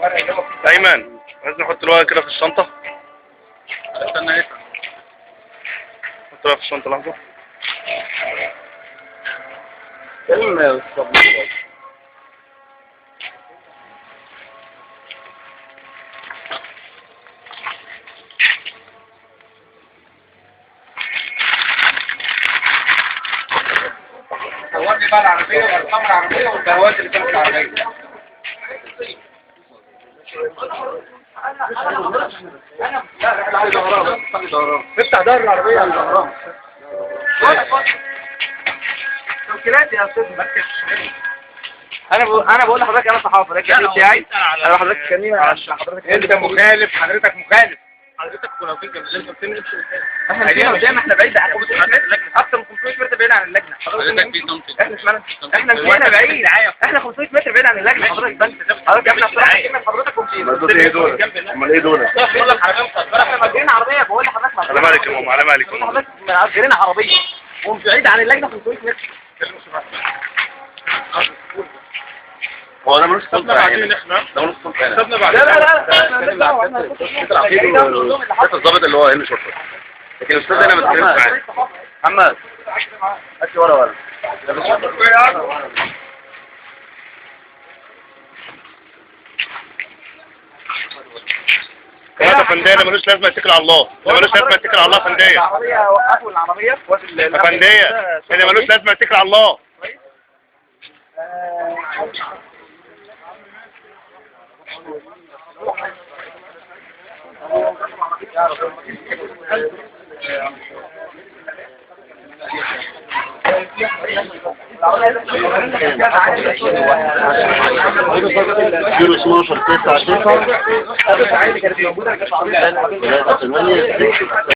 ايمن عايز نحط الورقة كده في الشنطة. استنى ايه؟ نحط الورقة في الشنطة لحظة. كلمة. صورني بقى العربية وارقام العربية والبهوات اللي كانت في العربية. افتح دار العربية على الغرام. توكيلات يا استاذ. انا بقول لحضرتك انا صحافة، ده الكلام بتاعي. انا حضرتك تكلمني عشان حضرتك انت مخالف، حضرتك مخالف. حضرتك كنا واقفين جنب اللجنة بتمشي قدام. احنا مشينا قدام، احنا بعيد عن 500 متر، اكتر من 500 متر بعيد عن اللجنة. حضرتك احنا احنا مشينا بعيد، احنا 500 متر بعيد عن اللجنة. حضرتك بس حضرتك احنا بصراحة كلمة حضرتك ومشينا. دول ايه دول؟ امال ايه دول؟ بقول لك عربية مصدره، احنا مأجرين عربية. بقول لحضرتك على مالك يا ماما، على مالك. بقول لحضرتك مأجرين عربية وبعيد عن اللجنة 500 متر. هو ده ملوش سلطة يعني؟ ده ملوش سلطة هنا. لا لا لا لا، ده الضابط اللي هو هنا شرطه، لكن الاستاذ هنا ما اتكلمش معاه. محمد هات لي ورقة ورقة. يا فندية ده ملوش لازمه، اتكل على الله. ده ملوش لازمه، اتكل على الله يا فندية. العربية وقفوا العربية. يا فندية اللي ملوش لازمه، اتكل على الله. زيرو 12 9 9 3 8 6.